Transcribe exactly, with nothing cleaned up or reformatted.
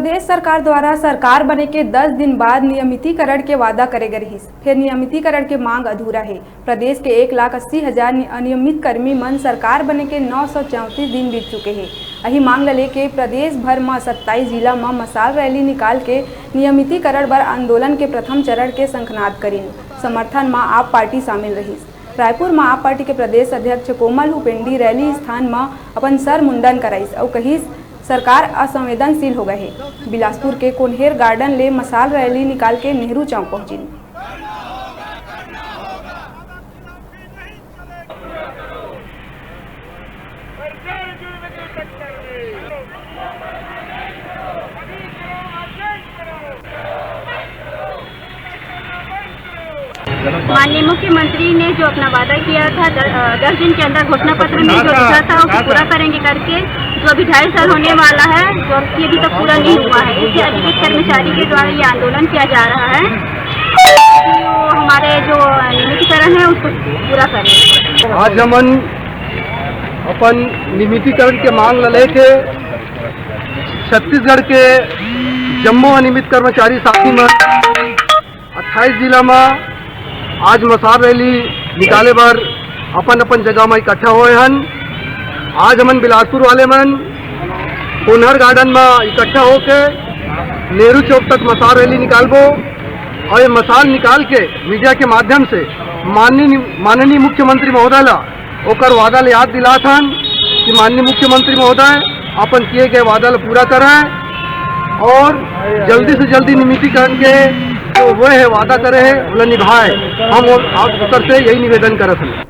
प्रदेश सरकार द्वारा सरकार बने के दस दिन बाद नियमितीकरण के वादा करे गे रिहिस, फेर नियमितीकरण के मांग अधूरा हे। प्रदेश के एक लाख अस्सी हजार नि-, अनियमित कर्मी मन सरकार बने के नौ सौ चौंतीस दिन बीत चुके हे। अही मांग ल लेके प्रदेश भर म सत्ताईस जिला म मसाल रैली निकाल के नियमितीकरण बर आंदोलन के प्रथम चरण के शंखनाद करिन। समर्थन म आप पार्टी शामिल रहिस। रायपुर म आप पार्टी के प्रदेश अध्यक्ष कोमल हुपेंडी रैली स्थान म अपन सर मुंडन कराइस अउ कहिस, सरकार असंवेदनशील हो गए हे। बिलासपुर के कोन्हेर गार्डन ले मसाल रैली निकाल के नेहरू चौक पहुंचिन। माननीय मुख्यमंत्री ने जो अपना वादा किया था, द-, अ, दस दिन के अंदर घोषणा पत्र में जो लिखा था, उसको पूरा करेंगे करके, जो अभी ढाई साल होने वाला है, जो कि अभी तक पूरा नहीं हुआ है, इसलिए अधिकृत कर्मचारी के द्वारा ये आंदोलन किया जा रहा है। तो हमारे जो नियमितीकरण है, उसको पूरा करें। आज हमन अपन नियमितीकरण के मांग ल लेके छत्तीसगढ़ के जम्मो अनियमित कर्मचारी साथी मन अट्ठाईस जिला म आज मसाल रैली निकाले बर अपन अपन जगह म इकट्ठा होए हन। आज हमन बिलासपुर वाले मन कोन्हर गार्डन म इकट्ठा होके नेहरू चौक तक मसाल रैली निकालबो और ये मसाल निकाल के मीडिया के माध्यम से माननीय, माननीय मुख्यमंत्री महोदय ला ओकर वादा ल याद दिलाथन कि माननीय मुख्यमंत्री महोदय अपन किए गए वादा ल पूरा करें और जल्दी से जल्दी नियमितीकरण के जो हुए है वादा करे है, ओला निभाए। हम और आप ओकर से यही निवेदन करत हन।